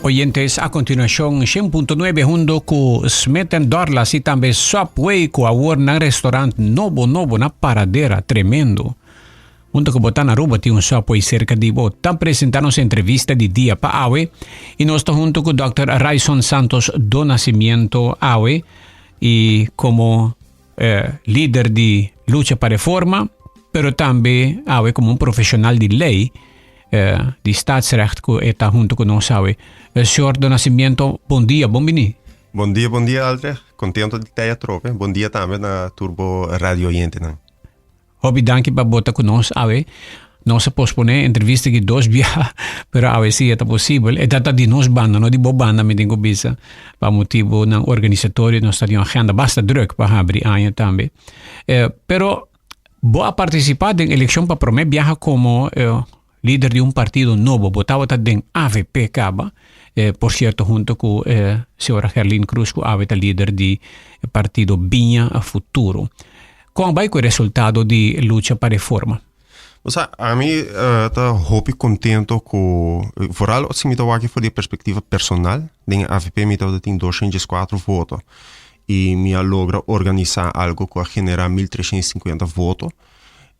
Oyentes, a continuacion 100.9 hundo cu Smith Dorlas y tambe Subway cu awor nan restaurant nobo nobo na Paradera, tremendo. Hunto cu bo ta na Aruba tin un Subway cerca di bo. Ta presenta nos entrevista di dia pa awe y nos ta hunto cu Dr. Ryson Santos do Nascimento awe y como eh, lider di Lucha pa Reforma, pero tambe awe como un profesional di ley eh, di staatsrecht cu e ta hunto cu nos awe. Eh, señor do Nascimento, bon dia, bon bini. Bon dia, bon dia, Aldrich. Contento di ta atrobe. Bon dia tambe na tur bo radio oyentenan. Hopi danki pa bo ta ku nos awe. Nos a posponé entrevista aki dos bia, pero awe sí e ta posibel. E ta ta di nos banda, no di bo banda, mi tin ku bisa. Pa motibunan organisatorio nos ta tin un agenda basta druk pa habri aña tambe. Eh, pero bo a partisipá den elekshon pa promé biaha komo eh, lider di un partido nobo. Bo tabata den AVP kaba, eh, por cierto hunto ku eh, señora Gerlin Cruz ku awe ta lider di partido Biña Futuro. Kon a bai ku e resultado di lucha pa reforma? Osea, ami uh, ta hopi contento ku, vooral si mi ta wak for di perspectiva personal, den AVP mi tabata tin 204 voto y mi a logra organisa algo ku a genera 1350 voto.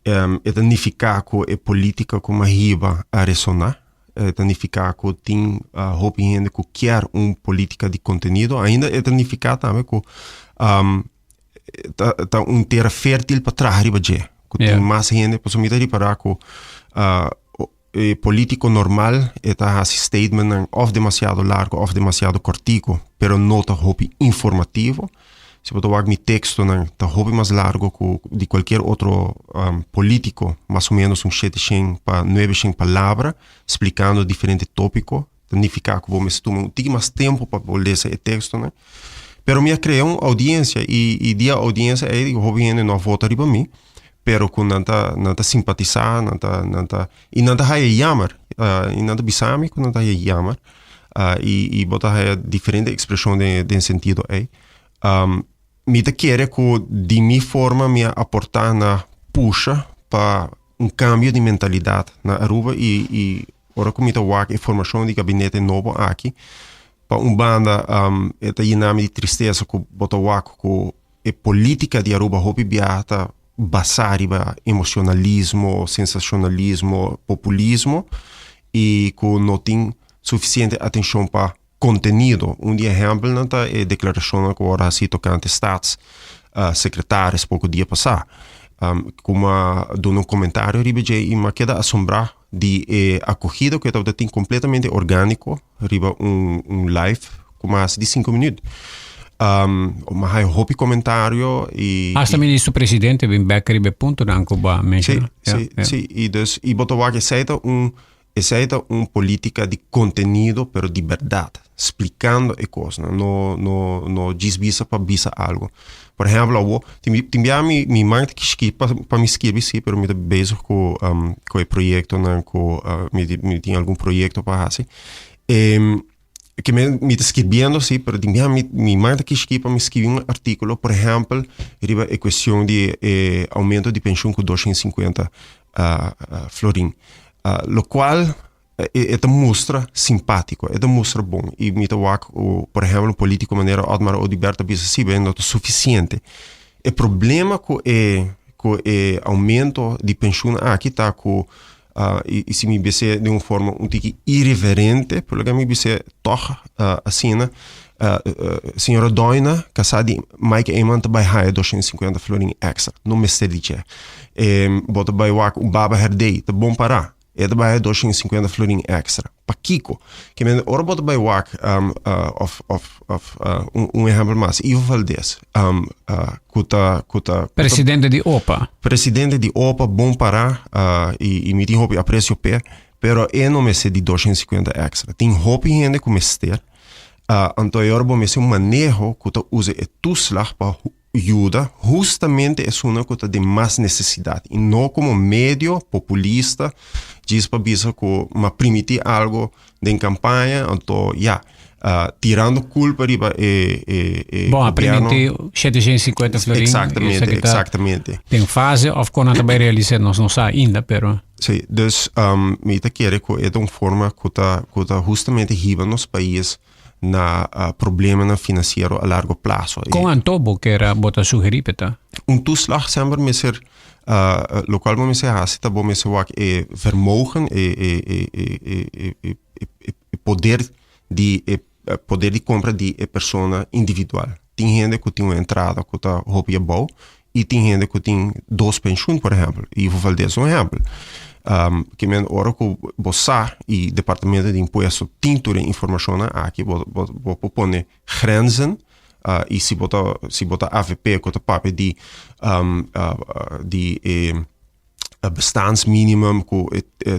Um, e ta nifica ku e politica ku mi a hiba a resona. E ta nifica ku tin uh, hopi hende ku kier un politica di contenido. Ainda e ta nifica tambe ku um, ta, ta un tera fértil pa traha riba dje. Ku tin mas hende, pasobra mi ta ripará ku uh, e polítiko normal e ta hasi statementnan òf demasiado largo òf demasiado kòrtiku, pero no ta hopi informativo. Si bo ta wak mi tekstonan ta hopi mas largo ku di kualkier otro um, polítiko, mas o ménos un 700 pa 900 palabra, splikando diferente tópiko. Ta nifiká ku bo mester tuma un tiki mas tempu pa bo lesa e tekstonan. Pero mi a krea un oudiensia i i di e oudiensia ei hopi hende no a vota riba mi, pero ku nan ta nan ta simpatisá, nan ta nan ta i nan ta haya jammer, i nan ta bisa mi ku nan ta haya jammer, i i bo ta haya diferente ekspreshon den den sentido ei. Mi ta kere ku di mi forma mi a aportá na pusha pa un kambio di mentalidat na Aruba i i ora ku mi ta wak e formashon di gabinete nobo aki, pa un banda e ta yena mi di tristesa ku bo ta wak ku e politika di Aruba hopi biaha ta basá riba emoshonalismo, sensashonalismo, populismo i ku no tin sufisiente atenshon pa kontenido. Un di e ehèmpelnan ta e deklarashonnan ku wòrdu hasí tokante staats sekretaris poko dia pasá. Ku mi a duna un komentario riba dje i mi a keda asombrá di e akohida ku e tabata tin kompletamente orgániko riba un un live ku mas di sinku minüt. Mi a haña hopi komentario i. Hasta minister presidente bin bèk riba e puntonan ku bo a menshoná. Sí, sí, sí. I dus i bo ta wak esei ta un Esei ta un politica di contenido pero di berdad, splicando e cosnan, no no no djis bisa pa bisa algo. Por ehempel awo, tin tin bia mi mi man ta kishki pa pa mi skirbi si, pero mi ta bezig cu cu e proyectonan cu mi mi tin algun proyecto pa haci. Ke mi mi ta skirbiendo si, pero tin bia mi mi man ta kishki pa mi skirbi un articulo, por ehempel riba e cuestion di e aumento di pensioen cu 250 florin. Locual e ta mustra simpatico, e ta mustra bon. Y mi ta wak cu, por ehempel, un politico manera Otmar Oduber ta bisa si, no ta suficiente. E problema cu e cu e aumento di pensioen aki ta cu, y si mi bis'é den un forma un tiki irreverente, pero loke mi bis'é tog asina, Señora Doina, casá di Mike Eman ta bai haya 250 florin extra. No mester di dje. Bo ta bai wak un Baba Herdé, ta bon pará. E ta bai haya 250 florin extra. Pakiko? Ke men ora bo ta bai wak, of, of, of, un, un ehempel mas, Ivo Valdez, ku ta, ku ta, ku ta Presidente di OPA. Presidente di OPA, bon pará, i, i mi tin hopi aprecio p'e, pero e no mester di 250 extra. Tin hopi hende ku mester. Anto e ora bo mester un maneho ku ta usa e toeslag pa yuda hustamente esunnan ku ta den mas nesesidat i no komo medio populista djis pa bisa ku m'a primiti algo den kampaña anto ya tirando kulpa riba e e e Bon a primiti 750 florin Exactamente, exactamente. Den fase of kon nan ta bai realisa nos no sa ainda pero. Si, dus mi ta kere ku e ta un forma ku ta hustamente hiba nos pais na problemanan finansiero a largo plaso. Kon anto bo ke bo ta sugerí, Peta? Un toeslag semper mester, lokual bo mester hasi ta bo mester wak e vermogen, e poder di kompra di e persona individual. Tin hende ku tin un entrada ku ta hopi abou i tin hende ku tin dos penshun, por ehèmpel. I hoeveel un ehèmpel. Ke men ora ku bo sa i departamento di impuesto tin tur e informashon aki, bo pone grenzen i si bo ta AVP ku ta papia di bestaansminimum ku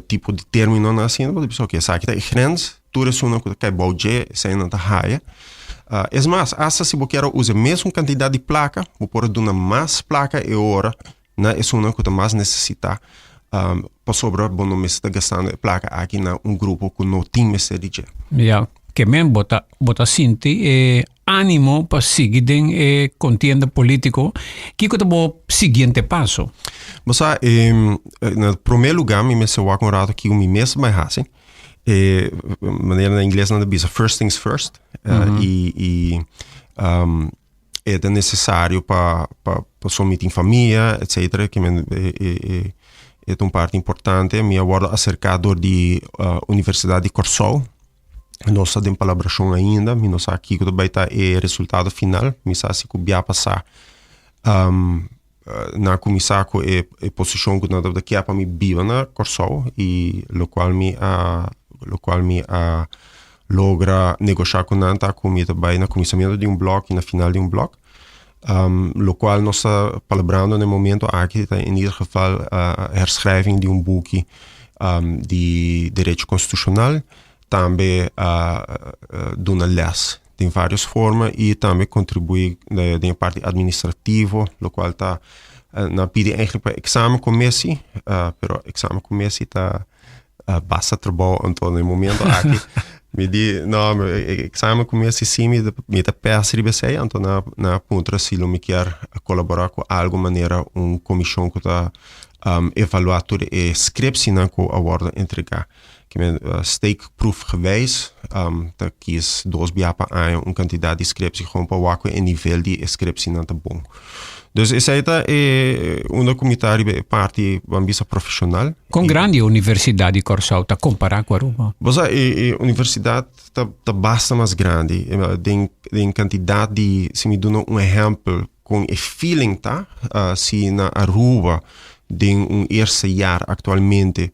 tipo di término asina, bo bisa, oké, esaki ta e grens, tur esun ku kai bou dje, esei nan ta haya. Es mas, hasta si bo ke usa mesun kantidat di plaka, bo por duna mas plaka e ora na esun ku ta mas nesesitá, pasobra bo no ta gastando e plaka aki na un grupo ku no tin mester di dje. Ja, ke men bo ta sinti ánimo pa sigui den kontienda polítiko. Kiko ta bo siguiente paso? Bo sa, na promé lugá, mi mester wak un ratu kiko mi mes bai hasi. Manera na ingles nan ta bisa "first things first". I e nesesario pa someter famia, etc. Ke men, e un parti importante. Mi a wòrdu aserká di Universidat di Kòrsou. Nos ta den palabrashon ainda, mi no sa kiko ta bai ta e resultado final. Mi sa si ku bia pasá nan a kuminsá ku e posishon ku nan tabata ke pa mi biba na Kòrsou i lokual mi a logra negoshá ku nan ta ku mi ta bai na kuminsamentu di un blòk i na final di un blòk. Lokual nos ta palabrando na e momento aki ta in ieder geval herschrijving di un buki di derecho konstitushonal, tambe duna les den varios forma i tambe kontribuí den parti administrativo, lokual ta nan pidi eigenlijk pa examencommissie, pero examencommissie ta basta trabou, anto na e momento aki mi di no, examencommissie si mi ta pes riba esei, anto nan a puntra si lo mi kier kolaborá ku algo manera un komishon ku ta evaluá tur e scriptienan ku a wòrdu entregá. Ke men steekproefgewijs ta kies 2 bia pa aña un kantidat di scriptie gewoon pa wak e nivel di e scriptienan ta bon. Dus esei ta e unda ku mi ta riba e parti, ban bisa, profeshonal. Kon grandi e Universidat di Kòrsou ta kompará ku Aruba? Bo sa, e universidat ta basta mas grandi den kantidat di, si mi duna un ehèmpel kon e feeling ta, si na Aruba den un eerste jaar aktualmente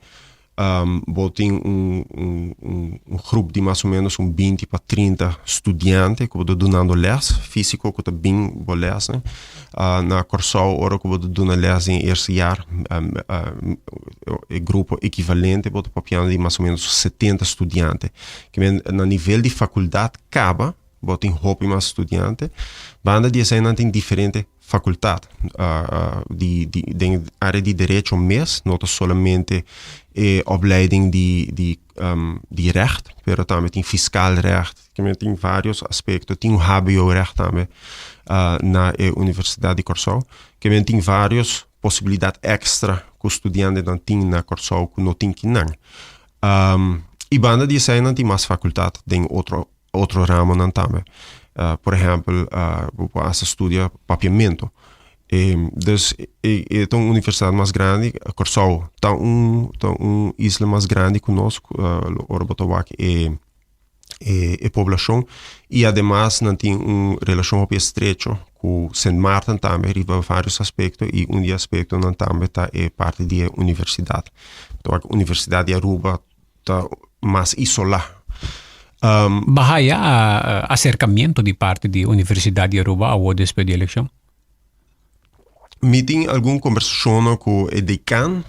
bo tin un grupo di mas o menos un 20 pa 30 studiante ku bo ta dunando les físiko ku ta bin bo les, né? Na Kòrsou, ora ku bo ta duna les den eerste jaar, e grupo ekivalente, bo ta papiando di mas o menos 70 studiante. Ke men na nivel di fakultat kaba, bo tin hopi mas studiante. Banda di esei nan tin diferente fakultat di área di derecho mes, no ta solamente e opleiding di recht, pero tambe tin fiscaal recht, ke men tin varios aspekto, tin un HBO recht tambe na e Universidat di Kòrsou. Ke men tin varios posibilidat extra ku studiantenan tin na Kòrsou ku no tin kinan. I banda di esei nan tin mas fakultat den otro ramonan tambe. Por ehèmpel, bo por hasta studia papiamento. Dus e ta un universidat mas grandi. Kòrsou ta un isla mas grandi ku nos, ora bo ta wak e poblashon i ademas nan tin un relashon hopi estrecho ku Sint Maarten tambe riba varios aspekto i un di e aspektonan tambe ta e parti di e universidat. Ta wak Universidat di Aruba ta mas isolá. Bo a haya aserkamentu di parti di Universidat di Aruba awor despues di elekshon? Mi tin algun kombersashon ku e dekan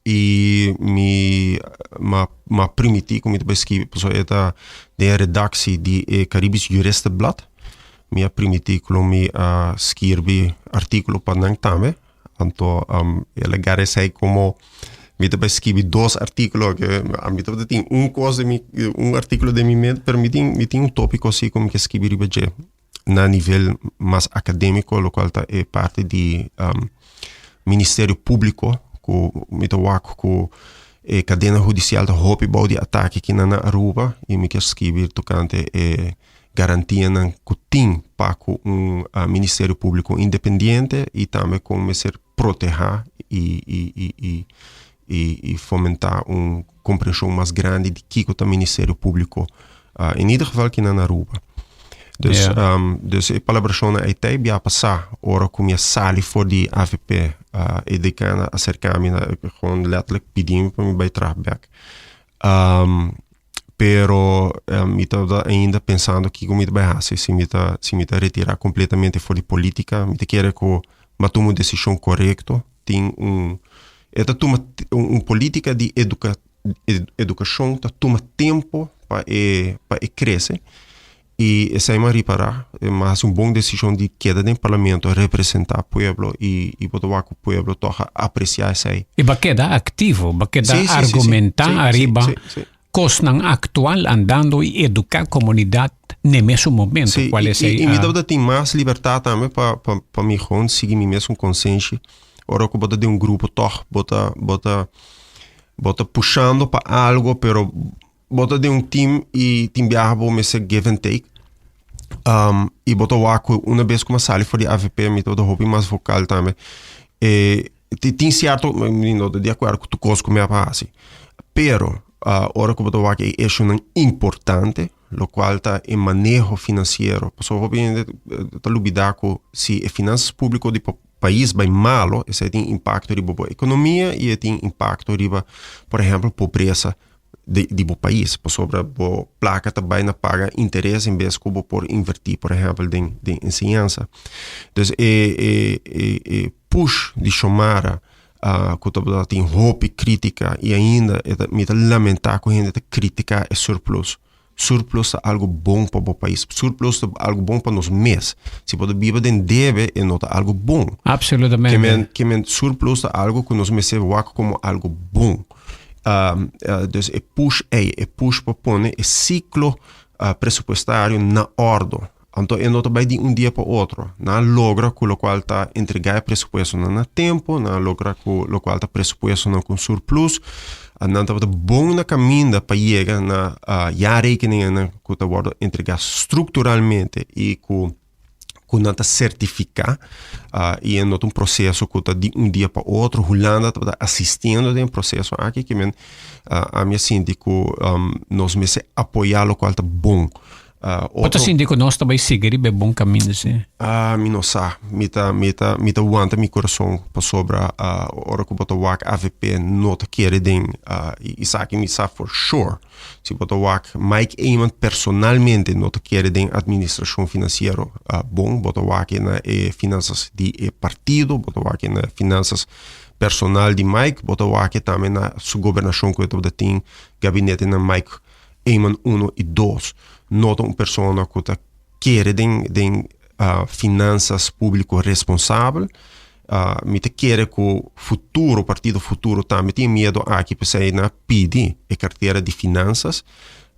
i mi m'a primintí ku mi ta bai skibi pasobra e ta den redaksie di e Caribisch Juristenblad. Mi a primintí ku lo mi a skirbi artíkulo pa nan tambe. Anto el a gara esei komo mi ta bai skibi dos artíkulo ke ami tabata tin un kos den mi un artíkulo den mi mente, pero mi tin un tópiko si ku mi ke skibi riba dje na nivel mas akadémiko, lokual ta e parti di Ministerio Públiko. Ku mi ta wak ku e kadena hudisial ta hopi bou di atake kinan na Aruba i mi kier skibi tokante e garantianan ku tin pa ku un Ministerio Públiko independiente i tambe kon mester protehá i i i i i i fomentá un komprenshon mas grandi di kiko ta Ministerio Públiko in ieder geval kinan na Aruba. Dus, dus e palabrashonnan ei ta e bia pasá ora ku mi a sali for di AVP e dekan a aserká mi gewoon letterlijk pidi mi pa mi bai traha bèk. Pero mi tabata ainda pensando kiko mi ta bai hasi si mi ta si mi ta retirá kompletamente for di polítika. Mi ta kere ku mi a tuma un desishon korekto. Tin un e ta tuma un polítika di eduka edukashon ta tuma tempu pa e pa e krese i esei mi a ripará mi a hasi un bon desishon di keda den parlamento representá pueblo i i bo ta wak ku pueblo tòg a apresiá esei. I bo a keda aktivo, bo a keda argumentá ariba kosnan aktual andando i eduká komunidat n'e mesun momento. Sí, Kual esei i mi tabata tin mas libertat tambe pa pa pa mi gewoon sigui mi mesun konsenshi. Ora ku bo ta den un grupo tòg bo ta bo ta bo ta pushando pa algo pero bo ta den un team i tin biaha bo mester give and take. I bo ta wak ku una bes ku mi a sali for di avp mi tabata hopi mas vokal tambe. E tin sierto mi no ta di akuerdo ku tur kos ku mi a hasi pero ora ku bo ta wak e eshunan importante lokual ta e maneho finansiero pasobra hopi hende ta lubida ku si e finansas públiko di pais bai malo esei tin impakto riba bo ekonomia i e tin impakto riba por ehèmpel pobresa di bo pais pasobra bo plaka ta bai na paga interes en bes ku bo por invertí por ehèmpel den den enseñansa. Dus e e e e push di Xiomara ku tabata tin hopi krítika i ainda e ta mi ta lamentá ku hende ta kritiká e surplus. Surplus ta algu bon pa bo pais. Surplus ta algu bon pa nos mes. Si bo ta biba den debe e no ta algu bon. Absolutamente. Ke men ke men surplus ta algu ku nos mester wak komo algu bon. Dus e push ei, e push pa pone e siklo presupuestario na òrdu. Anto e no ta bai di un dia pa otro. Nan a logra ku lokual ta entregá e presupuestonan na tempu, nan a logra ku lokual ta presupuestonan ku surplus. Nan tabata bon na kaminda pa yega na jaarrekeningennan ku ta wòrdu entregá strukturalmente i ku ku nan ta sertifiká. I e no ta un proseso ku ta di un dia pa otro. Hulanda tabata asistiendo den e proseso aki, ke men ami a sinti ku nos mester apoyá lokual ta bon. Bo ta sinti ku nos ta bai sigui riba e bon kaminda si? Mi no sa. Mi ta, mi ta, mi ta wanta mi kurason pasobra ora ku bo ta wak avp no ta kere den esaki mi sa for sure. Si bo ta wak Mike Eman personalmente no ta kere den administrashon finansiero bon. Bo ta wak e na e finansas di e partido, bo ta wak e na finansas personal di Mike, bo ta wak e tambe na su gobernashon ku e tabata tin gabinetenan Mike Eman uno i dos no ta un persona ku ta kere den den finansas públiko responsabel. Mi ta kere ku futuro, partido futuro tambe tin e miedo aki p'esei nan a pidi e kartera di finansas,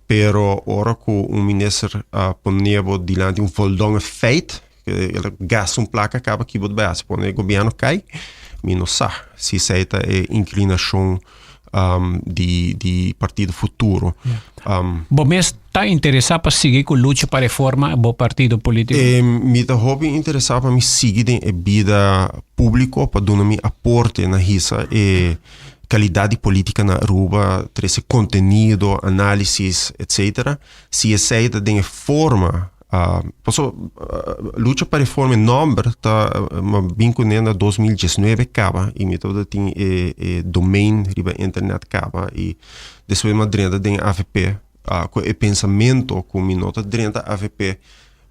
pero ora ku un minister pone bo dilanti un voldonge feit, el a gasta un plaka kaba ki bo ta bai hasi pone e gobièrnu kai, mi no sa si esei ta e inklinashon di di partido futuro. Bo mes ta interesá pa sigui ku lucha pa reforma bo partido polítiko? Mi ta hopi interesá pa mi sigui den e bida públiko pa duna mi aporte na hisa e kalidat di polítika na Aruba, trese kontenido, análisis, etcetera. Si esei ta den e forma Paso lucha pa reforma e nomber ta ma bin kuné na 2019 kaba i mi tabata tin e e domain riba internet kaba i despues mi a drenta den avp ku e pensamento ku mi no ta drenta avp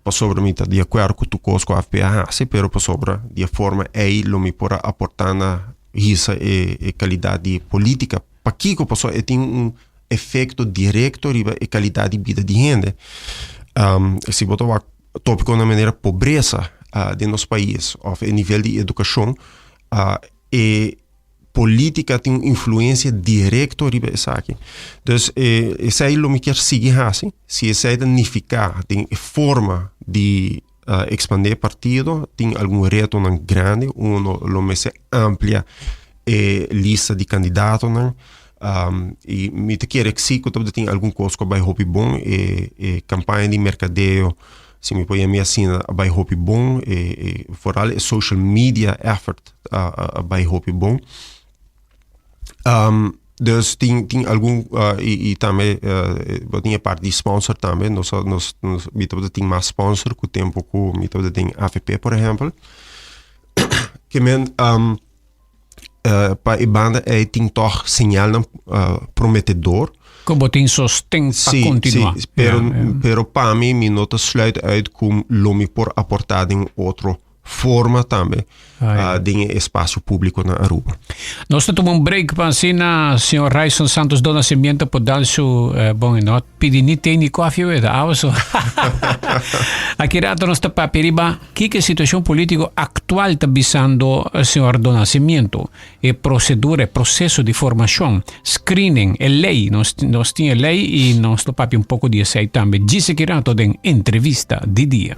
pasobra mi ta di akuerdo ku tur kos ku avp a hasi pero pasobra di e forma ei lo mi por a aportá na hisa e e kalidat di politika. Pakiko? Pasobra e tin un efekto direkto riba e kalidat di bida di hende. Si bo ta wak topikonan manera pobresa den nos pais òf e nivel di edukashon, e politika tin un influensia direkto riba esaki. Dus esei lo mi kier sigui hasi, si esei ta nifiká den e forma di ekspandé e partido, tin algun retonan grandi, uno lo mester amplia. E lista di kandidatonan. I mi ta kere si ku tabata tin algun kos ku a bai hopi bon. E e kampaña di merkadeo, si mi por yam'é asina, a bai hopi bon. E e foral e social media effort a a bai hopi bon. Dus tin tin algun i i tambe bo tin e parti di sponsor tambe. Nos a nos nos mi tabata tin mas sponsor ku tempu ku mi tabata den avp por ehèmpel. Ke men pa e banda ei tin tòg señalnan prometedor. Ku bo tin sosten pa kontinuá. Sí, pero, pero pa mi, mi no ta sluit uit ku lo mi por aportá den un otro forma tambe den e espasio públiko na Aruba. Nos ta tuma un break pa asina señor Ryson Santos do Nascimento por dal su, bon, e no pidi ni te ni koffie, we, ta awa so. Aki rato nos ta papia riba Kiko e situacion politico actual ta bisando señor Do Nascimento? E procedura, e proceso di formacion, screening, e ley, nos, nos tin e ley y nos lo papia un poco di esey tambe. Djis aki rato den entrevista di dia.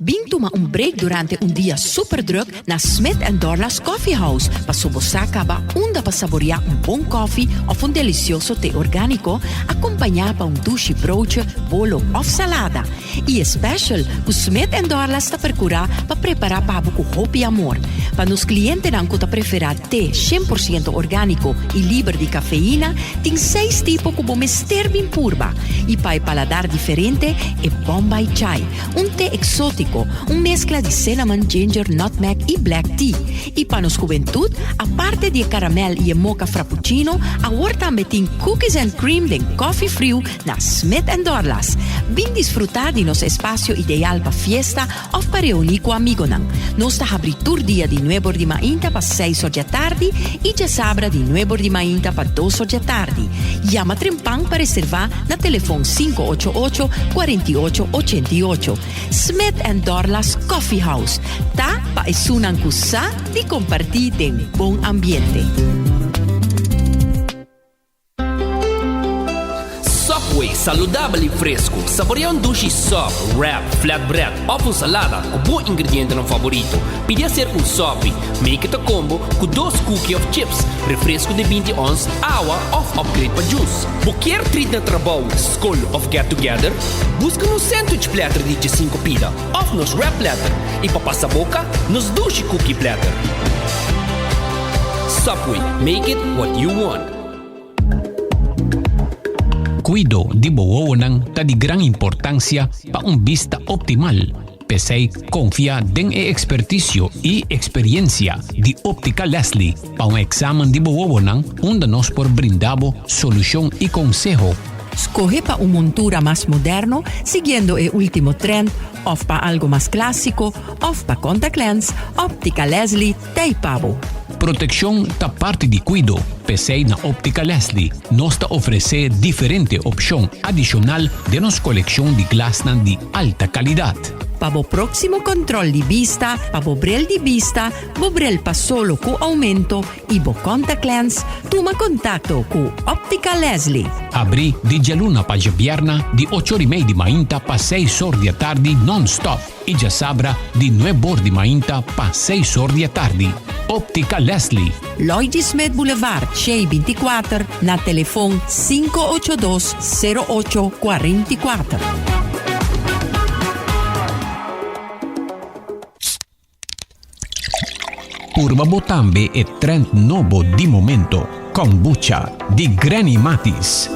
Bin tuma un break durante un dia super druk na Smith and Dorlas Coffee House paso bo sa caba unda pa saborea un bon koffie of un delicioso te organico acompaña pa un dushi broodje, bolo of salada. Y e special cu Smith and Dorlas ta percura pa prepara pa bo cu hopi amor. Pa nos clientenan cu ta prefera te 100% organico y liber di cafeína, tin seis tipo cu bo mester bin purba. Y pa e paladar diferente, e Bombay Chai. Un te exótico, un mezcla di cinnamon, ginger, nutmeg y black tea. Y pa nos hubentud, aparte di e caramel y e mocha frappuccino, awor tambe tin cookies and cream den coffee friu na Smith and Dorlas. Bin disfruta di nos espacio ideal pa fiesta of pa reuni cu amigonan. Nos ta habri tur dia di nuebor di mainta pa seis or djatardi y djasabra di nuebor di mainta pa dos or djatardi. Yama trempan pa reserva na telefon 588 48 88. Smith and Dorlas Coffee House ta pa esunnan ku sa di kompartí den bon ambiente. Subway, saludabel y fresco. Saborea un dushi sub, wrap, flatbread of un salada cu bo ingredientenan favorito. Pidi acerca un sopi. Make it a combo cu dos cookie of chips, refresco di 20 ons, awa of upgrade pa juice. Bo kier treat na trabou, skol of get together? Buska nos sandwich platter di djesinku pida of nos wrap platter y pa pasa boca, nos dushi cookie platter. Subway, make it what you want. Kuido di bo wowonan ta di gran importansia pa un bista optimal. P'esei konfia den e ekspertisio i eksperiensia di Optica Leslie pa un eksamen di bo wowonan unda nos por brinda bo solushon i konseho. Skohe pa un montura mas moderno siguiendo e ultimo trend of pa algo mas klasiko of pa contact lens, Optica Leslie t'ei pa bo. Protekshon ta parti di kuido, p'esei na Optica Leslie nos ta ofresé diferente opshon adishonal den nos kolekshon di glasnan di alta kalidat. Pa bo próksimo kòntròl di bista, pa bo bril di bista, bo bril pa solo ku oumento i bo contact lens, tuma kontakto ku Optica Leslie. Abrí di djaluna pa djabièrna di ocho or i mei di mainta pa seis or di atardi nòn-stòp. I djasabra di nuebor di mainta pa seis or di atardi. Optica Leslie. Lloyd Smith Boulevard, Shei 24, na telefon 582 08 44. Purba bo tambe e trend nobo di momento, Kombucha di Granny Matis.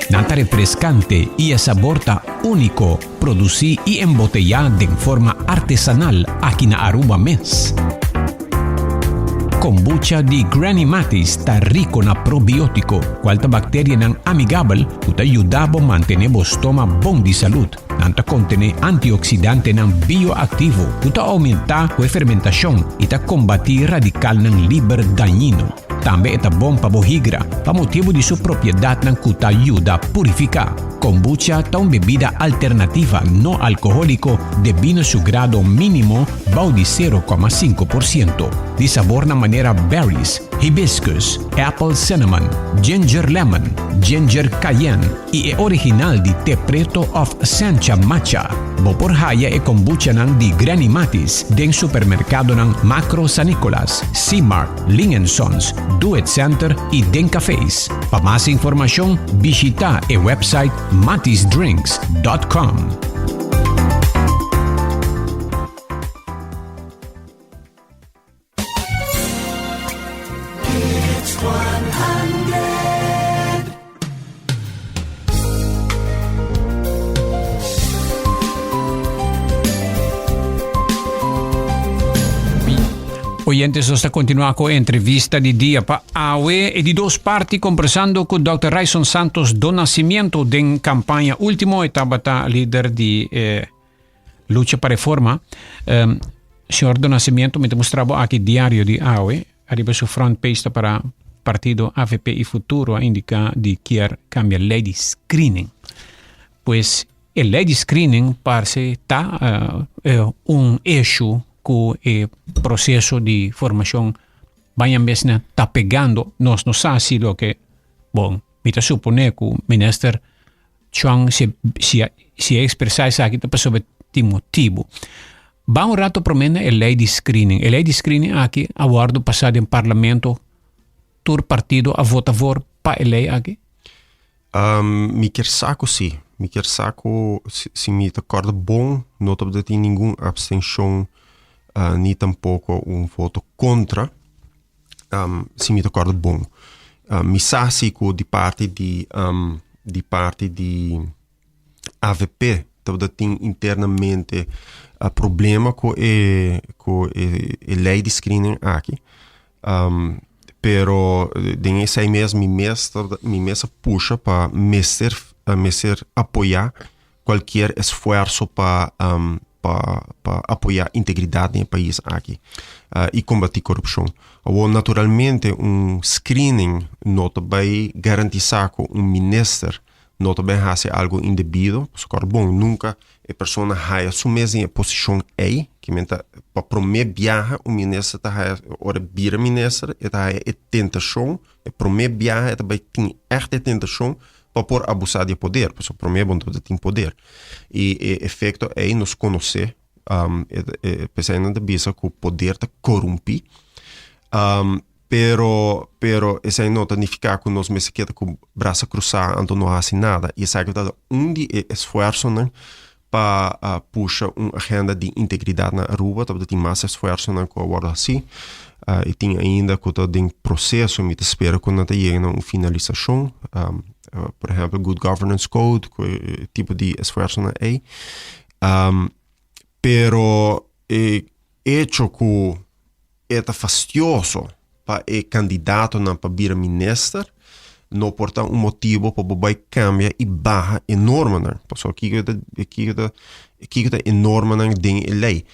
Nan ta refrescante y e sabor ta unico, produci y embotella den forma artesanal aki na Aruba mes. Kombucha di Granny Matis ta rico na probiotico, cual ta bacterianan amigabel cu ta yuda bo mantene bo stoma bon di salud. Nan ta kontené antioksidantenan bioaktivo ku ta oumentá ku e fermentashon i ta kombatí radikalnan liber dañino. Tambe e ta bon pa bo higra pa motibu di su propiedatnan ku ta yuda purifiká. Kombucha ta un bebida alternativa no alkohóliko debí na su grado mínimo bou di 0,5%. Di sabornan manera berries. Hibiscus, Apple Cinnamon, Ginger Lemon, Ginger Cayenne y e original di te preto of Sencha Matcha. Bo por haya e kombuchanan di Granny Matis den supermercadonan Macro San Nicolas, C-Mart, Ling and Sons, Do It Center y den cafés. Pa mas informacion bishita e website matisdrinks.com. Oyentes, nos ta continua cu entrevista di dia pa awe e di dos parti conversando cu Dr. Ryson Santos do Nascimento den campaña ultimo e tabata lider di eh, Lucha pa Reforma. Um, señor Do Nascimento, mi ta mustra bo aki diario di awe. Ariba su front page ta para partido AVP y Futuro a indica di kier cambia ley di screening. Pues e ley di screening parse ta uh, un issue cu e proceso di formacion baña mesna ta pegando. Nos no sa si loke, bon, mi ta supone cu minister Chuang si si si e expresa esaki ta pasobra tin motibu. Ban un rato prome na e ley di screening. E ley di screening aki a wordo pasa den parlamento. Tur partido a vota voor pa e ley aki? Um, mi kier sa ku si. Mi kier sa ku si, si mi ta korda bon, no tabata tin ningun abstenshon uh, ni tampoko un voto kontra. Um, si mi ta korda bon. Uh, mi sa si ku di parti di, um, di parti di AVP tabata tin internamente uh, problema ku e, ku e, e lei di screening aki. Um, pero den esei mes mi mes mi mes a pusha pa mester mester apoyá cualkier esfuerzo pa um, pa pa apoyá integridad den e pais aki uh, y combati corupcion. Awor naturalmente un screening no ta bay garantisa cu un minister no ta bay haci algo indebido, pasobra bon nunca e persona haya su mes den e posicion ey, ki men ta pa prome biaha un minister ta haya ora e bira minister e ta haya e tentacion, e prome biaha e ta bay tin echt e tentacion pa por abusa di e poder, pasobra prome bo no tabata tin poder. Y e efecto ey nos conoce, e p'esey nan ta bisa cu poder ta corumpi, pero pero esey no ta nifica cu nos mester keda cu brasa crusa anto no haci nada, y esaki ta un di e esfuerzonan pa pusha un agenda di integridad na Aruba, tabata tin mas esfuerzonan cu a wordo haci, y tin ainda cu ta den proceso, mi ta spera cu nan ta yega na un finalisacion, por ehempel Good Governance Code, cu e tipo di esfuerzonan ey, pero e hecho cu E ta fastioso pa e kandidatonan pa bira minister, no por ta un motibo pa bo bai kambia i baha e normanan. Pasobra kiko ta kiko ta kiko ta e normanan den e lei?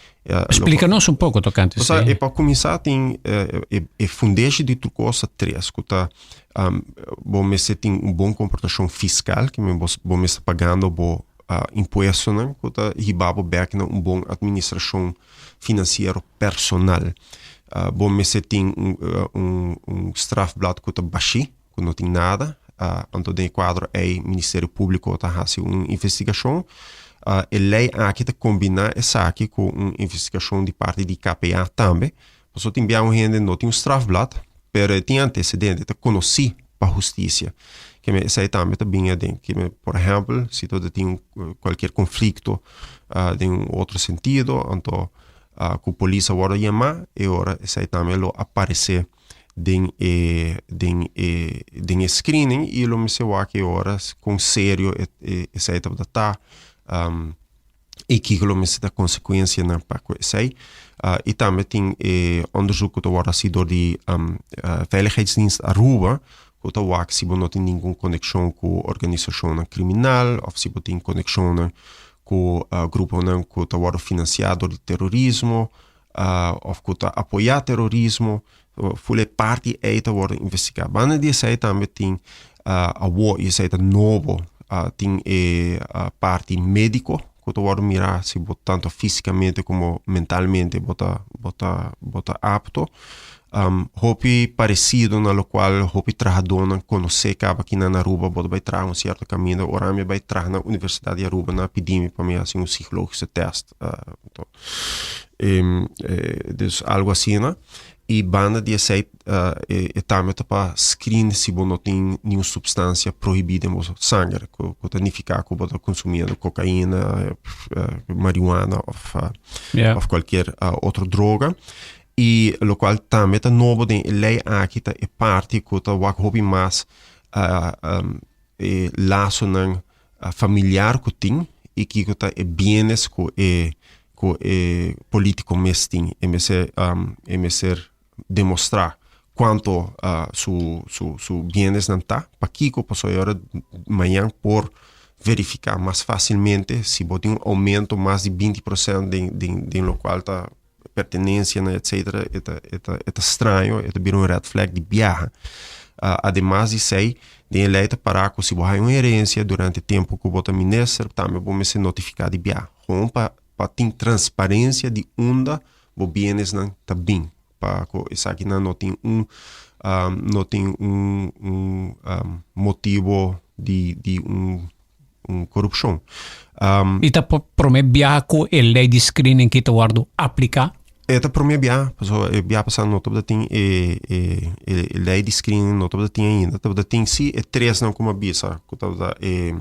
Splika nos un poko tokante esei. E pa kuminsá tin e fundeshi di tur kos ta tres ku ta bo mester tin un bon komportashon fiskal, ke men bo mester pagando bo impuestonan ku ta hiba bo bèk na un bon atministrashon finansiero personal. Bo mester tin un un strafblad ku ta bashí, ku no tin nada. Anto den e kuadro ei Ministerio Públiko ta hasi un investigashon. E lei aki ta kombiná esaki ku un investigashon di parti di KPA tambe. Pasobra tin bia un hende no tin un strafblad, pero e tin antesedente, e ta konosí pa hustisia. Keme esei tambe ta bin aden. Keme, por ehèmpel, si ta tin kualkier konflikto den un otro sentido, anto ku polis a wòrdu yamá, e ora esei tambe lo aparesé den e den e den e screening i lo mester wak e ora kon serio esei tabata ta. I kiko lo mester ta konsekuensianan pa ku esei. I tambe tin e onderzoek ku ta wòrdu hasi dor di Veiligheidsdienst Aruba ku ta wak si bo no tin ningun konekshon ku organisashonnan kriminal òf si bo tin konekshonnan ku gruponan ku ta wòrdu finansiá dor di terorismo òf ku ta apoyá terorismo. Ful e parti ei ta wòrdu investigá. Banda di esei tambe tin awor i esei ta nobo tin e parti médiko. ku ta wòrdu mirá si bo tanto físikamente komo mentalmente bo ta bo ta bo ta apto. Hopi paresido na lokual hopi trahadónan konosé kaba kinan na Aruba bo ta bai traha un sierto kaminda. Ora mi a bai traha na Universidat di Aruba nan a pidi mi pa mi hasi un psikologische tèst. Dus algu asina. I banda di esei e tambe ta pa screen si bo no tin niun substansia prohibí den bo sanger ku ta nifiká ku bo ta konsumiendo kokaina, marihuana òf òf kualkier otro droga. I lokual tambe ta nobo den e lei aki ta e parti ku ta wak hopi mas e lasonan familiar ku tin i kiko ta e bienes ku e ku e politiko mes tin. E mester e mester demostrá kuantu su su su bienesnan ta, pakiko, pasobra e ora mañan por verifiká mas fásilmente si bo tin un oumento mas di 20 prosènt den den den lokual ta pertenencianan etcetera e ta e ta e ta straño e ta bira un red flag di biaha. Ademas di esei den e lei ta para ku si bo haña un herencia durante tempu ku bo ta minister tambe bo mester notifiká di biaha gewoon pa pa tin transparencia di unda bo bienesnan ta bin pa ku esakinan no tin un no tin un un motibo di di un un korupshon. I ta promé biaha ku e lei di screening ki ta wòrdu apliká? E ta promé biaha, pasobra e biaha pasá no tabata tin e e e lei di screening no tabata tin ainda. Tabata tin si e tresnan ku mi a bisa ku tabata e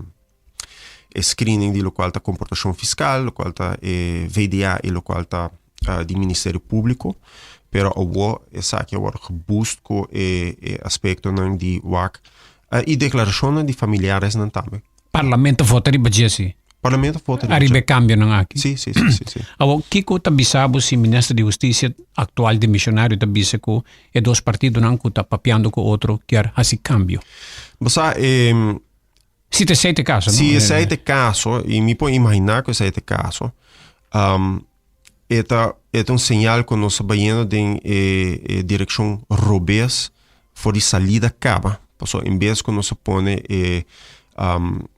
e screening di lokual ta komportashon fiskal, lokual ta e VDA i lokual ta di Ministerio Públiko. Pero awor esaki a wòrdu geboost ku e e aspektonan di wak I deklarashonnan di familiaresnan tambe. Parlamento vota riba dje si. Parlamento vota riba dje. Ariba e kambionan aki. Si, si, si, si, si. Awor, kiko ta bisa bo si minister di Hustisia aktual demisionario ta bisa ku e dos partidonan ku ta papiando ku otro kier hasi kambio? Bo sa, e. Si ta esei ta e kaso, no? Si esei ta e kaso, i mi por imaginá ku esei ta e kaso, e ta e ta un señal ku nos ta bayendo den e e direkshon robes for di salida kaba. Pasobra en bes ku nos a pone e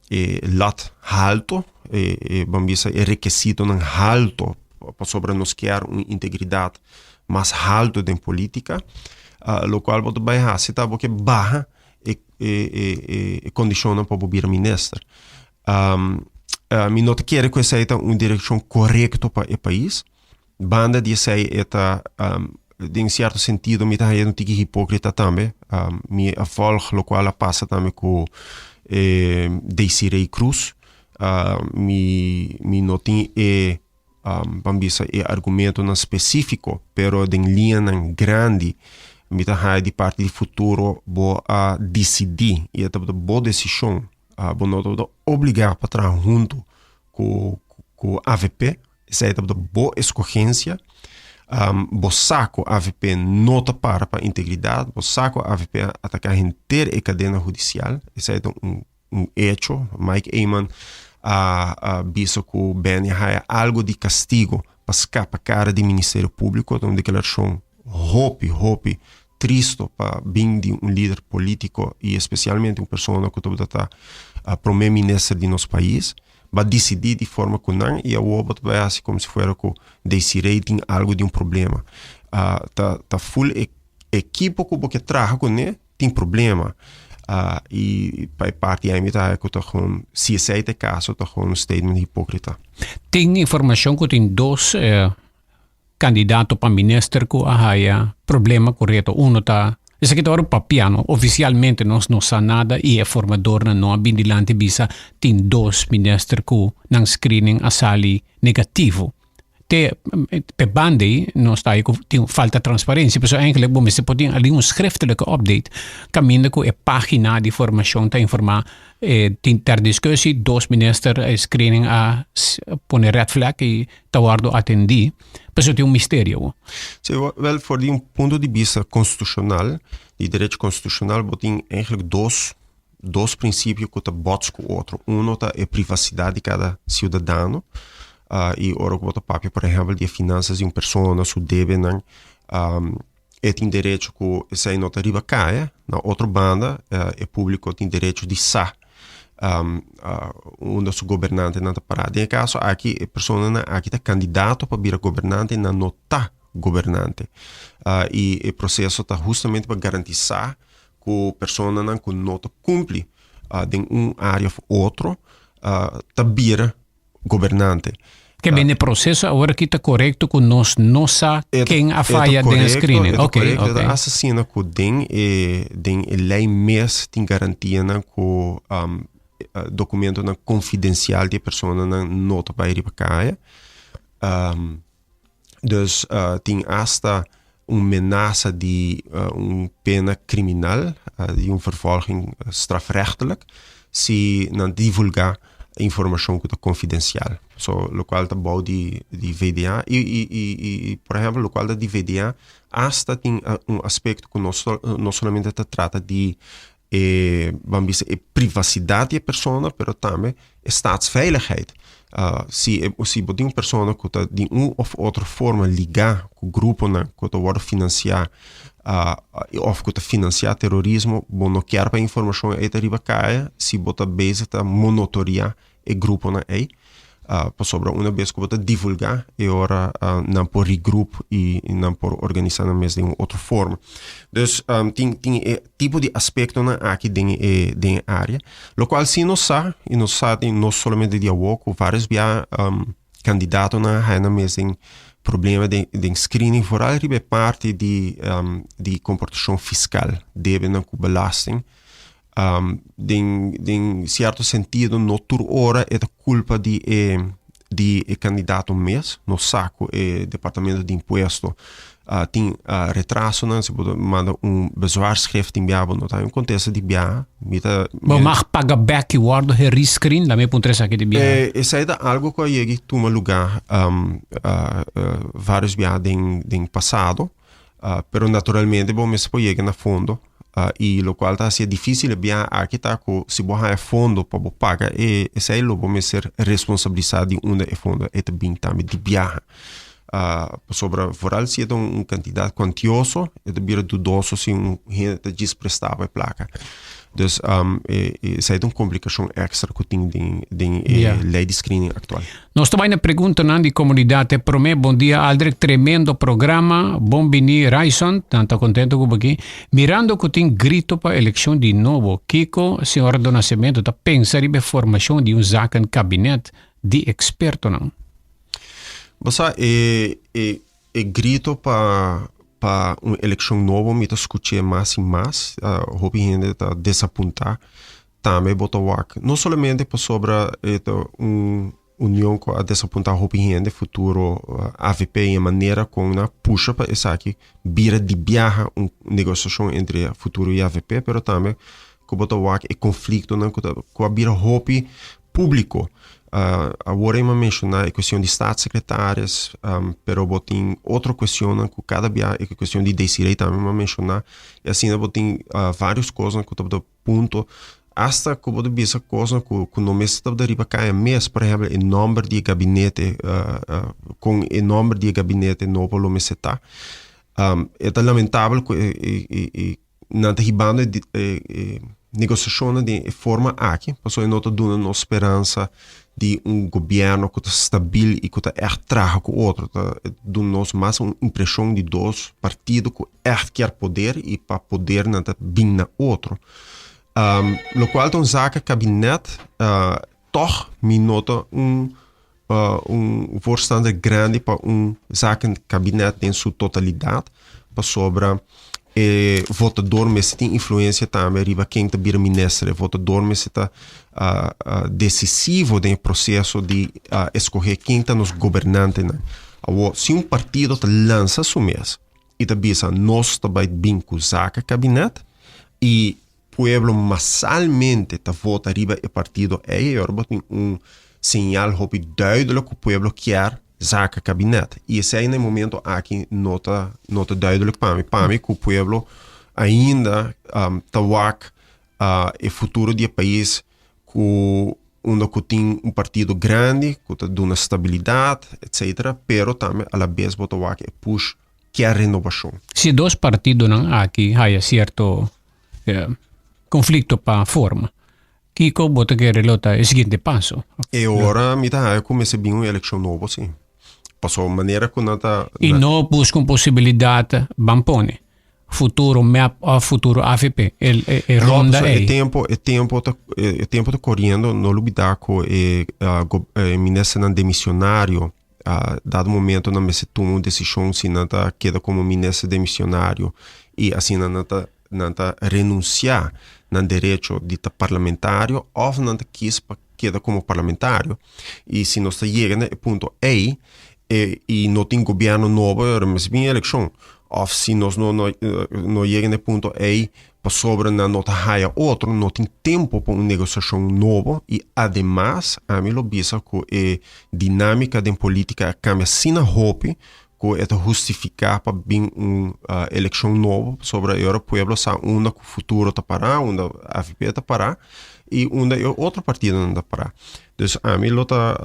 e lat halto, e e ban bisa e rekesitonan halto pasobra nos kier un integridat mas halto den politika, lokual bo ta bai hasi ta bo ke baha e e e e kondishonnan pa bo bira minister. Mi no ta kere ku esei ta un direkshon korekto pa e pais. Banda di esei e ta den sierto sentido mi ta haña un tiki hipókrita tambe. Mi a vòlg lokual a pasa tambe ku e Desiree Croes. Mi mi no tin e ban bisa e argumentonan spesífiko, pero den liñanan grandi mi ta haña di parti di futuro bo a disidí i e tabata bo desishon. Bo no tabata obligá pa traha huntu ku ku avp, esei tabata bo eskogensia. Bo sa ku avp no ta para pa integridat, bo sa ku avp a ataká henter e kadena hudisial, esei ta un un echo. Mike Eman a a bisa ku Benny a haya algo di kastigo pa skapa kara di Ministerio Públiko. Ta un deklarashon hopi hopi tristo pa bin di un lider polítiko i espesialmente un persona ku tabata ta prome minister di nos pais. Bo a disidí di forma ku nan i awor bo ta bai hasi komo si fuera ku Desiree tin algo di un problema. Ta ta ful e ekipo ku bo ke traha kuné tin problema. I pa e parti ei mi ta haya ku ta gewoon, si esei ta e kaso, ta gewoon un statement hipókrita. Tin informashon ku tin dos kandidato pa minister ku a haya problema ku reto. Uno ta, esaki ta ora papia no, ofisialmente nos no sa nada i e formadornan no a bin dilanti bisa tin dos minister ku nan screening a sali negativo. Te pe banda ei nos ta ku tin falta transparencia, pasobra eigenlijk bo mester por tin algun un schriftelijke update kaminda ku e pagina di formashon ta informa tin ter discussie dos minister e screening a pone red flag i ta wòrdu atendí, pasobra tin un misterio awo. Sí, wèl for di un punto di bista konstitushonal, di derecho konstitushonal bo tin eigenlijk dos dos prinsipio ku ta bòts ku otro. Uno ta e privasidat di kada siudadano i ora ku bo ta papia por ehèmpel di e finansas di un persona, su debenan, e tin derecho ku esei no ta riba kaya. Na otro banda e públiko tin derecho di sa. um, uh, unda su gobernantenan ta pará. Den e kaso aki, e personanan aki ta kandidato pa bira gobernante, nan no ta gobernante. Uh, i e proseso ta hustamente pa garantisá ku personanan ku no ta kumpli uh, den un área of otro, uh, ta bira gobernante. Ke men e proceso awor aki ta korekto ku nos no sa ken a faya den e screening. E ta korekto, e ta asesina ku den e den e lei mes tin garantianan ku dokumentonan konfidensial di e personanan no ta bai riba kaya. Dus tin asta un menasa di un pena kriminal, di un vervolging strafrechtelijk, si nan divulgá informashon ku ta konfidensial. So, lokual ta bou di di VDA i i i i por ehèmpel lokual ta di VDA asta tin un aspekto ku no no solamente ta trata di e ban bisa e privasidat di e persona pero tambe e staatsveiligheid. Si e si bo tin un persona ku ta di un òf otro forma ligá ku gruponan ku ta wòrdu finansiá òf ku ta finansiá terorismo, bo no kier pa e informashon ei ta riba kaya si bo ta bezig ta monotoriá e gruponan ei, pasobra una bes ku bo ta divulgá e ora nan por regroup i nan por organisá nan mes den un otro forma. Dus tin tin e tipo di aspektonan aki den e den e área, lokual si nos sa i nos sa di no solamente di awor ku vários bia kandidatonan a haña nan mes den problema den den screening foral riba e parti di di komportashon fiskal, debenan ku belasting. Den den sierto sentido no tur ora e ta kulpa di e di e kandidato mes, nos sa ku e departamento di impuesto tin retrasonan, si bo ta manda un bezwaarschrift tin biaha bo no ta haña un kontesta di biaha, mi ta. Bo mag paga bek i wòrdu heriscreen? Lami puntra esaki di biaha. Esei ta algu ku a yega i tuma lugá vários biaha den den pasado. Pero naturalmente bo mester por yega na fondo y locual ta hacié dificil e biaha aki ta cu si bo haya fondo pa bo paga e esey lo bo mester responsabilisa di unda e fondo e ta bin tambe di biaha. Pasobra vooral si e ta un cantidad cuantioso e ta bira dudoso si un hende ta djis presta bo e placa. Dus esey ta un complicacion extra cu tin den e ley di screening actual. Nos ta bai na preguntanan di komunidat. E promé, Bon dia Aldrich, tremendo programa. Bon bini Ryson, nan ta kontento ku bo aki. Mirando ku tin grito pa elekshon di nobo, kiko señora Do Nascimento ta pensa riba e formashon di un zakenkabinet di ekspertonan? Bo sa, e e e grito pa pa un elekshon nobo mi ta skuch'é mas i mas. Hopi hende ta desapuntá Tambe bo ta wak no solamente pasobra e ta un union ku a desapuntá hopi hende, futuro avp i e manera kon nan a pusha pa esaki bira di biaha un negosiashon entre futuro i avp, pero tambe ku bo ta wak e konfliktonan ku ta ku a bira hopi públiko. Awor ei mi a menshoná e kuestion di staatssecretaris, pero bo tin otro kuestionnan ku kada biaha e kuestion di Desiree tambe mi a menshoná i asina bo tin vários kosnan ku ta Punto. Hasta ku bo ta bisa kosnan ku ku no mester tabata riba kaya mes, por ehèmpel e nòmber di e gabinete, kon e nòmber di e gabinete nobo lo mester ta. E ta lamentabel ku e e e nan ta hibando e e negosiashonnan den e forma aki, pasobra e no ta duna nos speransa di un gobièrnu ku ta stabil i ku ta ègt traha ku otro. Ta duna nos mas un impreshon di dos partido ku ègt kier poder i pa poder nan ta bin na otro. Um, lokual ta un zaka kabinet, uh, tòg mi no ta un, uh, un voorstander grandi pa un zakenkabinet den su totalidat, pasobra e votador mester tin influensia tambe riba ken ta bira minister. E votador mester ta uh, uh, decisivo den e proseso di uh, eskohe ken ta nos gobernantenan. Awor, si un partido ta lansa su mes, i ta bisa nos ta bai bin ku zaka kabinet i pueblo masalmente ta vota riba e partido ei, e ora bo tin un señal hopi duidelijk ku pueblo kier zaka kabinet. I esei na e momento aki no ta no ta duidelijk pa mi. Pa mi ku pueblo ainda ta wak e futuro di e pais ku unda ku tin un partido grandi ku ta duna stabilidat etcetera, pero tambe alabes bo ta wak e push kier renobashon. Si e dos partidonan aki haya sierto konflikto pa forma. Kiko bo ta kere lo ta e siguiente paso? E ora mi ta haya ku mester bin un elekshon nobo si. Paso manera ku nan ta. I no buska un posibilidat ban pone futuro mep of futuro avp e e ronda ei. E tempo e tempo ta e tempo ta koriendo no lubida ku e e ministernan demisionario a dado momento nan mester tuma un desishon si nan ta keda komo minister demisionario i asina nan ta nan ta renunsiá nan derecho di ta parlamentario òf nan ta kis pa keda komo parlamentario i si nos ta yega na e punto ei e i no tin gobièrnu nobo e ora mester bin elekshon òf si nos no no no yega na e punto ei pasobra nan no ta haya otro, no tin tempo pa un negosiashon nobo i ademas ami lo bisa ku e dinámika den polítika a kambia asina hopi ku e ta hustifiká pa bin un elekshon nobo pasobra e ora pueblo sa unda ku futuro ta pará, unda avp ta pará i unda e otro partidonan ta pará. Dus ami lo ta